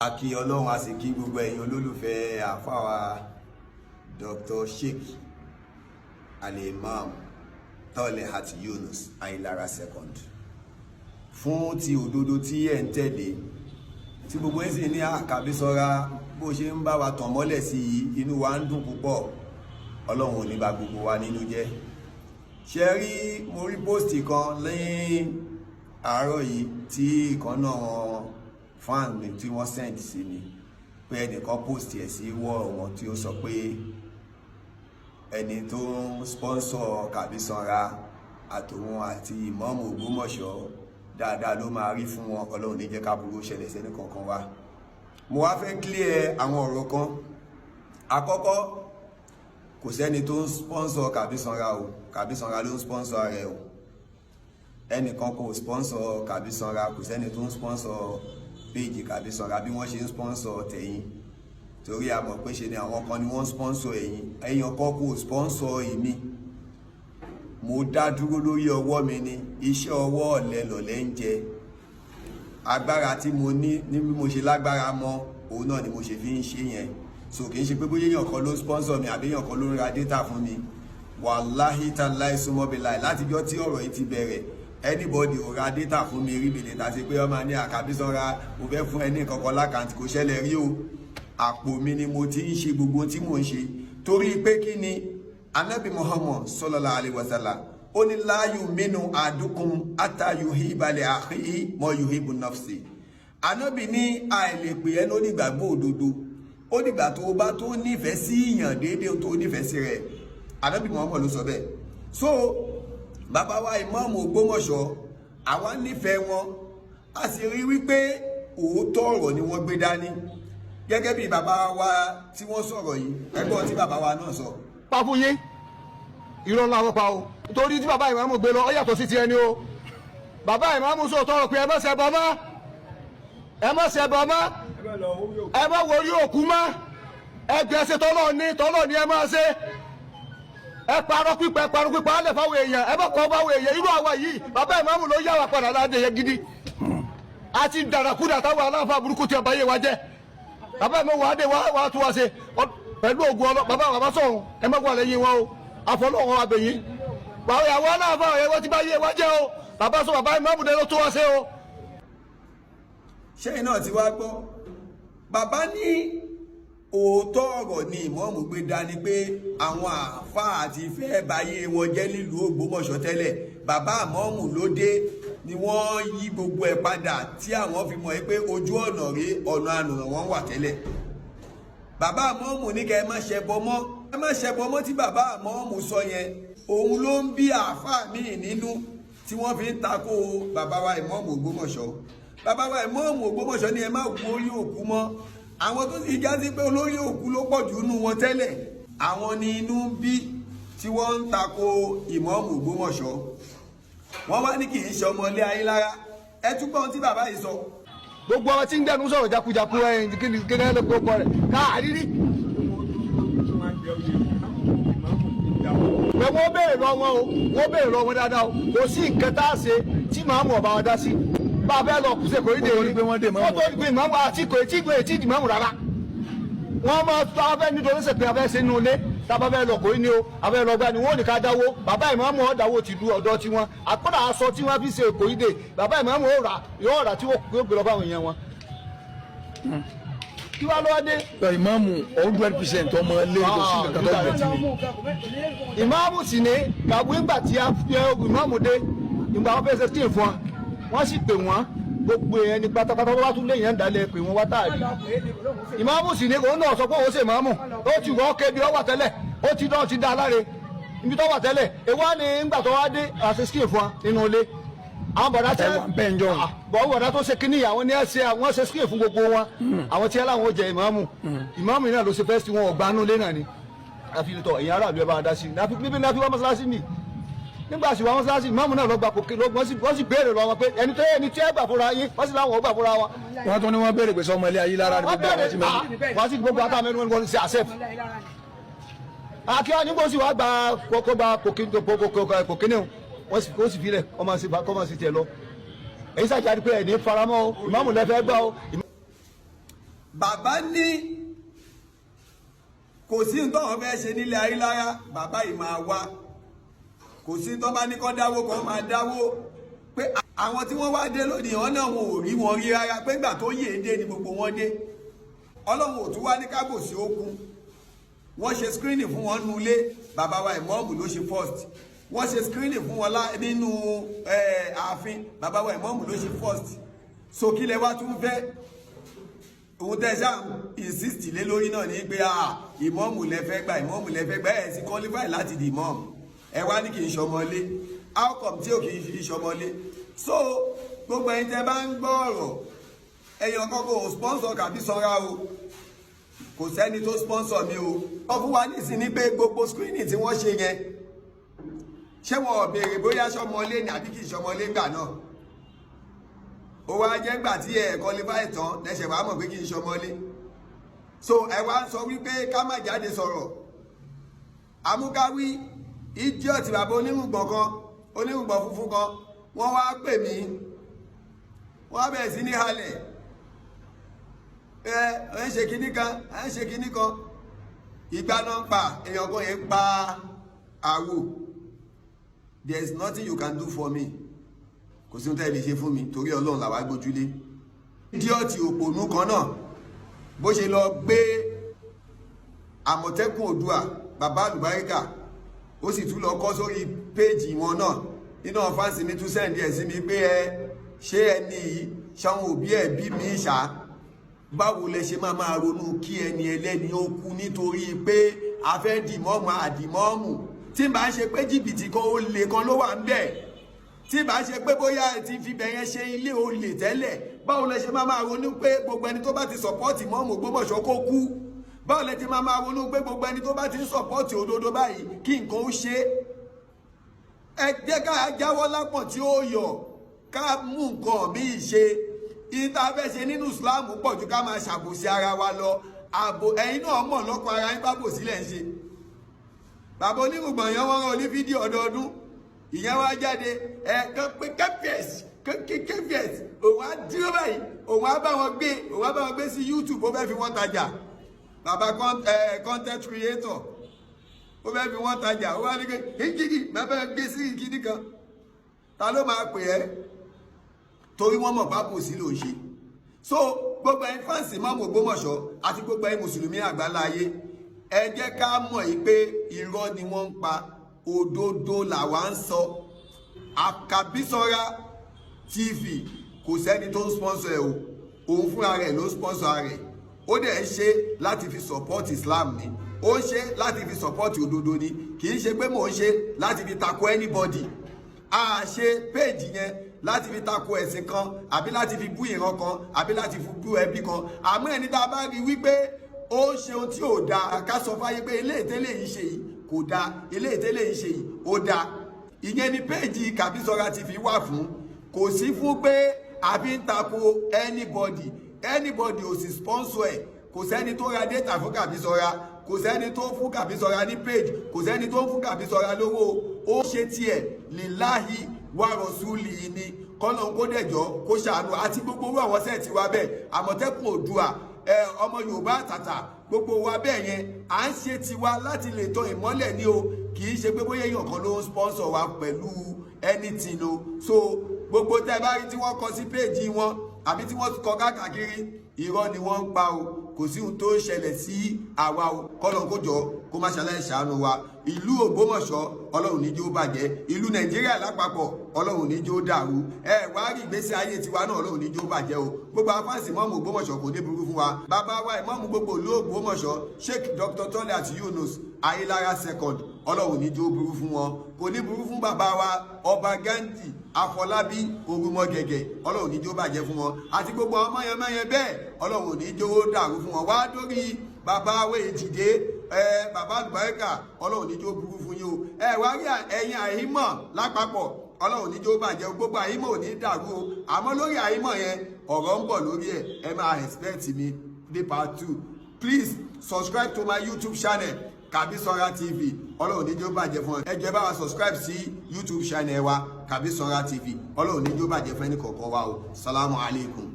A kí Ọlọ́run, a sì kí gbogbo ẹ̀yin olólùfẹ́ àfáwà Dr. Sheikh Al-Imam Tolihat Yunus Ayilara second fún ti òdodo tí ẹ̀ ń tẹ̀lé, tí gbogbo ẹ̀ sì ní àkàbísọ́ra bó ṣe ń bá wa tàn mọ́lẹ̀ sí i. Inú wa ń dùn púpọ̀. Ọlọ́run ò ní bà gbogbo wa nínú jẹ́. Ṣe rí, mo rí post kan lẹ́yìn àárọ̀ yìí tí ìkan náà fan mi tí wọ́n send sí mi, pé ẹnìkan post ẹ̀ sí wall wọn, tí ó sọ pé ẹni tó ń sponsor Kàbísanra àtòun àti ìmọ̀ọ́mù Ògbómọ̀ṣọ́, dáadáa ló máa rí fún wọn. Ọlọ́run ní jẹ́ ká burú ṣẹlẹ̀ sẹ́ni kankan wa. Mo wá fẹ́ clear àwọn ọ̀rọ̀ kan. Àkọ́kọ́, kò sẹ́ni tó ń sponsor Kàbísanra o. Kàbísanra ló ń sponsor rẹ̀ o. Ẹnìkan kò sponsor Kàbísanra. Kò sẹ́ni tó ń sponsor page Kàbísanra bí wọ́n ṣe ń sponsor tẹ̀yìn, torí a mọ̀ pé ṣe ni àwọn kan ni wọ́n sponsor ẹ̀yìn. Ẹ̀yìn kan kò sponsor èmi. Mo dá dúró lórí ọwọ́ mi ni. Iṣẹ́ ọwọ́ ọ̀lẹ lọ̀lẹ́ ń jẹ. Agbára tí mo ní ní bí mo ṣe lágbára mọ́, òun náà ni mo ṣe fi ń ṣe yẹn. So kì í ṣe pé bóyá èèyàn kan ló sponsor mi àbí èèyàn kan ló ń ra data fún mi. Wàláhí tàláì súnmọ́bìláì, látijọ́ tí ọ̀rọ̀ yìí ti bẹ̀rẹ̀, anybody ò ra data fún mi rí bèlè tàbí pé ọmọ ní àkàbísọ́ra, mo fẹ́ fún ẹ ní kankan l'account. Kò ṣẹlẹ̀ rí o. Àpò mi ni mo ti ń ṣe gbogbo tí mò ń ṣe, torí pé kí ni? Anabi Muhammad sallallahu alaihi wasallam, ó ní la yu'minu ahadukum hatta yuhibba li akhihi ma yuhibbu nafsi. Anabi ní àìlèpè ẹ lónígbàgbọ́ òdodo, ó dìgbà tó o bá tó nífẹ̀ẹ́ sí ìyàn déédéé tó nífẹ̀ẹ́ sí rẹ̀. Anabi Muhammad ló sọ bẹ́ẹ̀. So bàbá wa ìmáàmù Ògbómọ̀ṣọ́, àwa nífẹ̀ẹ́ wọn, a sì rí wípé òótọ́ ọ̀rọ̀ ni wọ́n gbé dání, gẹ́gẹ́ bí bàbá wa tí wọ́n sọ̀rọ̀ yìí. Ẹgbọ́n tí bàbá wa náà sọ. Pa fún yín, irọ́ ńlá wọn pa o, nítorí tí bàbá ìmáàmù gbé lọ, ó yàtọ̀ sí ti ẹni o. Bàbá ìmáàmù sọ tọrọ pé ẹ má ṣẹbọ mọ́, ẹ má ṣẹbọ mọ́, ẹ má worí òkú mọ́, ẹ gbèsè tọ́lọ̀ ní tọ́lọ̀ ní, ẹ má ṣe ẹ parọ́ pípa, ẹ parọ́ pípa á lẹ̀ fáwọn èèyàn, ẹ má kọ́ fáwọn èèyàn. Irú àwa yìí, bàbá ìmáàmù ló yá wa padà láde yẹn gidi àti dàràkúdà táwọn aláǹfà burúkú tí ọba yé wa jẹ́. Bàbá ìmáàmù wà á dé wà á tún wa ṣe pẹ̀lú ògùn ọlọ́. Bàbá bàbá sọ̀hún, ẹ má wà lẹ́yìn wọn o. Àfọlọ́wọn abẹ̀yìn báwo àwọn aláǹfà ẹ̀ wọ́n ti bá yé wa jẹ́ o. Bàbá sọ, bàbá ìmáàmù dé ló tún wa ṣe o. Ṣẹ́yìn náà ti wá gbọ́, bàbá ní òótọ́ ọ̀rọ̀ ni ìmọ̀ọ́mù gbé dání, pé àwọn àáfàá ti fẹ́ báyé wọn jẹ́ nílùú Ògbómọ̀ṣọ́ tẹ́lẹ̀. Bàbá àmọ́ọ̀mù ló dé ni wọ́n yí gbogbo ẹ̀ padà, tí àwọn fi mọ̀ pé ojú ọ̀nà rí ọ̀nà àná wọn wà tẹ́lẹ̀. Bàbá àmọ́ọ̀mù ní kẹ́ ẹ má ṣẹbọ mọ́, ẹ má ṣẹbọ mọ́. Tí bàbá àmọ́ọ̀mù sọ yẹn, òun ló ń bí àáfàá míì nínú tí wọ́n fi ń takò bàbá wa ìmọ̀ọ́mù Ògbómọ̀ṣọ́. Bàbá wa ìmọ̀ọ́mù Ògbómọ̀ṣọ́ ní ẹ má wo orí òkú mọ́. Àwọn tó sì já sí pé olórí òkú ló pọ̀ jù nínú wọn tẹ́lẹ̀, àwọn ni inú ń bí tí wọ́n ń tako ìmọ̀ọ́mù Ògbómọ̀ṣọ́. Wọ́n wá ní kì í ṣe ọmọ ilé ayé lára. Ẹ túbọ̀ ohun tí bàbá yìí sọ. Gbogbo ọmọ tí ń dẹnu sọ̀rọ̀ jakujaku ẹ̀, kí ni kí ni ẹ lè kó kọ rẹ̀ káàrírí. Pé wọ́n béèrè lọ wọn o, wọ́n béèrè lọ wọn dáadáa o. Kò sí nǹkan tá a ṣe tí màmú ọba wọn dá sí. Bá a fẹ́ lọ kùsẹ̀ kò ní dèrè pé wọ́n dé màmú. Wọ́n tó gbé màmú àti kò tí gbé tí di màmú rárá. Wọ́n máa tó a fẹ́ nítorí sẹ̀ pé a fẹ́ ṣe nínú ilé, tá a bá fẹ́ lọ kò ní o, a fẹ́ lọ gbá ni wọ́n ní ká dáwó. Bàbá ìmáàmù ọ̀ dáwó ti lu ọ̀dọ́ tiwọn. Àkọ́dà aṣọ tí wọ́n fi ṣe kò ní dé, bàbá ìmáàmù ó rà, yóò rà tí yóò gbé lọ fáwọn èèyàn wọn. Kí wàá lọ́wọ́ dé? Ìmáàmù 100% ọmọ ilé, kò sí kankan tó gbẹ tì mí. Ìmáàmù sì ní kàwé. Ńgbà tí a fi ìmáàmù dé, ìgbà wọn fẹ́ ṣe tíì fún wa, wọ́n sì pè wọ́n gbogbo èèyàn ní pátápátá. Wọ́n bá tún léèyàn dálẹ̀ pé wọ́n wá táàrí. Ìmáàmù sì ní òun náà sọ pé òun ṣe ìmáàmù. Ó ti wọ́n kébi ọ wà tẹ́lẹ̀, ó ti dán ti dá aláre ibi tó wà tẹ́lẹ̀. Èwo ni ńgbà tó wá dé àṣẹ skin fún wa nínú ilé àwọn bọ̀dá tẹ́ Ẹ wà bẹ́ẹ̀ ń jọ. Bọ̀ bọ̀dá tó ṣe kínní, àwọn ní ẹ ṣe, àwọn ṣe skin fún gbogbo wọn. Àwọn tí ẹ láwọn ó jẹ ìmáàmù, ìmáàmù yìí náà ló ṣe fẹ́ sí wọn ọ̀gbánú ilé náà ni. Àfi tọ ẹ̀yin aráàlú, ẹ bá wa dá sí i níbi náà fi wá mọ́sálásí mi. Nígbà tí wọ́n mọ́sálásí, ìmáàmù náà lọ gba kòkè lọ. Wọ́n sì béèrè lọ wọn pé ẹni tó ẹni tí ẹ gbà fúnra yín, wọ́n sì láwọn ò gbà fúnra wọn. Wọ́n tún ní wọ́n béèrè pé sọmọ ilé ayé lára ní Wọ́n gbogbo àwọn béèrè tí mẹ́rin. Wọ́n sì gbogbo àtàwọn mẹ́rin wọn sì accept. Akíwá nígbà sì wá gba kókó gba kòkínní, wọ́n sì filẹ̀ kọ́ máa sì tiẹ̀ lọ. Èyí sàjáde pé ẹ̀ ní faramọ́ o, ìmáàmù lẹ́fẹ̀ẹ́ gbà o. Bàbá ní kò sí ní tọ́wọ́n fẹ́ ṣe nílé Ayílára, bàbá yìí máa wá. Kò sí tó bá ní kọ́ dáwó kan máa dáwó, pé àwọn tí wọ́n wá dé lónìí, wọn náà wọn ò rí wọn rí rárá, pé ìgbà tó yè é dé ni gbogbo wọn dé. Ọlọ́run ò tún wá ní kábòsí okun. Wọ́n ṣe screening fún wọn nulẹ̀, bàbá wa ìmọ̀ọ́mù ló ṣe first. Wọ́n ṣe screening fún wọn nínú ààfin, bàbá wa ìmọ̀ọ́mù ló ṣe first. So kí lẹ wá tún fẹ́? Òun tẹ́ ṣáà insist lé lórí náà ní pé ìmọ̀ọ́mù lẹ fẹ́ gbà, ìmọ̀ọ́mù lẹ fẹ́ gbà. Ẹ̀ sì qualify láti di ìmọ̀ọ́mù. Ẹ wá ní kì í ṣọmọlé. How come tí ò kì í ṣọmọlé? So gbogbo ẹ̀yin tẹ́ bá ń gbọ́ ọ̀rọ̀, ẹ̀yàn kọ́kọ́ ò sponsor kàbí sanra o. Kò sẹ́ni tó sponsor mi o. Wọ́n fún wa nísìnyí pé gbogbo screening tí wọ́n ṣe yẹn, ṣé wọn ò béèrè bóyá ṣọmọlé ni àbí kì í ṣọmọlé gbà náà? Ó wá jẹ́ gbà tí ẹ qualify tán lẹ́sẹ̀ wàá mọ̀ pé kì í ṣọmọlé. So ẹ wá ń sọ wípé ká má jáde sọ̀rọ̀. Amúkáwí idiot, bàbá onírùngbọ̀n kan, onírùngbọ̀n funfun kan, wọ́n wá pè mí, wọ́n bẹ̀rẹ̀ sí ní halẹ̀. Ẹ ẹ ń ṣe kinní kan, ẹ ń ṣe kinní kan. Ìgbà náà ń pa èèyàn kan yẹn ń pa àwò. There is nothing you can do for me. Kò sí ohun tẹ́ ẹ lè ṣe fún mi, torí Ọlọ́run làwa gbójúlé. Idiot òpònú kan náà, bó ṣe lọ gbé Àmọ̀tẹ́kùn Oòduà, bàbá àlùbáríkà, ó sì tún lọ kọ́ sórí péèjì wọn náà. Nínú fans mi tún send ẹ̀ sí mi pé ẹ ṣé ẹni yìí ṣáwọn òbí ẹ̀ bí mi ṣá. Báwo lẹ ṣe máa máa ronú kí ẹni ẹlẹ́ni ó kú nítorí pé a fẹ́ dìmọ́ọ̀mù àdìmọ́ọ̀mù? Tí n bá ṣe pé jìbìtì kan, ó lè kan ló wà ń bẹ̀, tí n bá ṣe pé bóyá ẹ ti fi bẹ̀yẹn ṣe ilé olè tẹ́lẹ̀, báwo lẹ ṣe máa máa ronú pé gbogbo ẹni tó bá ti support mọ́ọ̀mù Ògbómọ̀ṣọ́ kó kú? Báwo lẹ ti máa máa ronú pé gbogbo ẹni tó bá ti ń support òdodo báyìí, kí nǹkan ó ṣe é? Ẹ jẹ́ ká jáwọ́ lápọ̀n tí ó yọ, ká mú nǹkan míì ṣe. Ìta fẹ́ ṣe nínú Islam pọ̀ ju ká máa ṣàbòsí ara wa lọ. Ààbò ẹ̀yin náà mọ̀ lọ́kọ̀ ara yín bá bò sílẹ̀ ń ṣe. Bàbá onírùngbọ̀n yẹn, wọ́n rán oní fídíò ọdọọdún, ìyẹn wá jáde ẹ kan pé kẹfíẹsì kẹfíẹsì, òun á dúró báyìí, òun á bá wọn gbé, òun á bá wọn gbé sí YouTube. Ó fẹ́ fi wọ́n tajà. Bàbá content creator, ó fẹ́ fi wọ́n tajà. Ó wá ní pé kíkìkì bàbá gbé sí ìkíní kan. Ta ló máa pè ẹ́? Torí wọ́n mọ̀ pápò sí ló ń ṣe. So gbogbo ẹ̀yin fans Ìmáàmù Ògbómọ̀ṣọ́ àti gbogbo ẹ̀yin mùsùlùmí àgbáláyé, ẹ jẹ́ ká mọ̀ yìí pé irọ́ ni wọ́n ń pa, òdodo làwa ń sọ. Àkàbísọ́ra TV, kò sẹ́ni tó ń sponsor ẹ̀ o. Òun fúnra rẹ̀ ló ń sponsor rẹ̀. Ó dẹ̀ ń ṣe láti fi support Islam ni, ó ń ṣe láti fi support òdodo ni. Kì í ṣe pé mò ń ṣe láti fi tako anybody. A ṣe péèjì yẹn láti fi tako ẹ̀sìn kan, àbí láti fi bú ìran kan, àbí láti fi bú ẹbí kan. Àmọ́ ẹni tá a bá rí wípé ó ń ṣe ohun tí ò dáa, ká sọ fáyé pé eléyìí tẹ́lẹ̀ yìí ṣe yìí kò dáa, eléyìí tẹ́lẹ̀ yìí ṣe yìí ó dáa. Ìyẹn ni péèjì Kàbísọ́ra TV wà fún. Kò sí fún pé àfi ń tako anybody. Anybody ò sì sponsor ẹ̀. Kò sẹ́ni tó ra data fún Kàbísọ́ra, kò sẹ́ni tó fún Kàbísọ́ra ní page, kò sẹ́ni tó fún Kàbísọ́ra lówó. Ó ṣe tiẹ̀ lillahi wa rasuli ni. Kọ́nà kó dẹ̀jọ́ kó ṣàánú àti gbogbo owó àwọn set wa bẹ́ẹ̀, Àmọ̀tẹ́kùn Oòduà, ẹ ọmọ Yorùbá àtàtà, gbogbo wa bẹ́ẹ̀ yẹn, à ń ṣe tiwa láti lè tan ìmọ́lẹ̀ ní o. Kì í ṣe pé bóyá èèyàn kan ló ń sponsor wa pẹ̀lú anything o. So gbogbo tẹ́ bá rí tí wọ́n kọ sí péèjì wọn àbí tí wọ́n kọ káàkiri, irọ́ ni wọ́n ń pa o. Kò sí ohun tó ń ṣẹlẹ̀ sí àwa o. Kọ́lọ́n kó jọ kó má ṣàlàyé ṣàánú wa. Ìlú Ògbómọ̀ṣọ́, Ọlọ́run ní jẹ́ ó bàjẹ́. Ìlú Nàìjíríà lápapọ̀, Ọlọ́run ní jẹ́ ó dàrú. Ẹ wá rí ìgbésí ayé tiwa náà, Ọlọ́run ní jẹ́ ó bàjẹ́ o. Gbogbo afáǹsì mọ́mù Ògbómọ̀ṣọ́, kò ní burú fún wa. Bàbá wa ìmọ̀mù gbogbo ìlú Ògbómọ̀ṣọ́, Sheikh Dr. Toliat Yunus Ayélára second, Ọlọ́run ní jẹ́ ó burú fún wọn. Kò ní burú fún bàbá wa Ọba Gandhi Afọlábí Orúmọgẹ̀gẹ̀, Ọlọ́run ní jẹ́ ó bàjẹ́ fún wọn àti gbogbo àwọn mọ́yánmọ́yán bẹ́ẹ̀. Ọlọ́run ní jẹ́ ó dàrú fún wọn. Wá dórí bàbá wa Èjìdé, ẹ bàbá àlùbáríkà, Ọlọ́run ní jẹ́ ó burú fún yín o. Ẹ wá rí ẹ̀yin àìmọ̀ lápapọ̀, Ọlọ́run ní jẹ́ ó bàjẹ́ o. Gbogbo àìmọ̀ ò ní dàrú o. Àmọ́ lórí àìmọ̀ yẹn, ọ̀rọ̀ ń bọ̀ lórí ẹ̀. Ẹ máa expect mi ní part 2. Please subscribe to my YouTube channel, Kabisora TV. Ọlọ́run ní jẹ́ ó bàjẹ́ fún ẹ. Ẹ jọ̀ọ́, ẹ bá wa subscribe sí YouTube channel wa, Kabisora TV. Ọlọ́run ní jẹ́ ó bàjẹ́ fún ẹnì kọ̀ọ̀kan wa o. Salamu alaykum.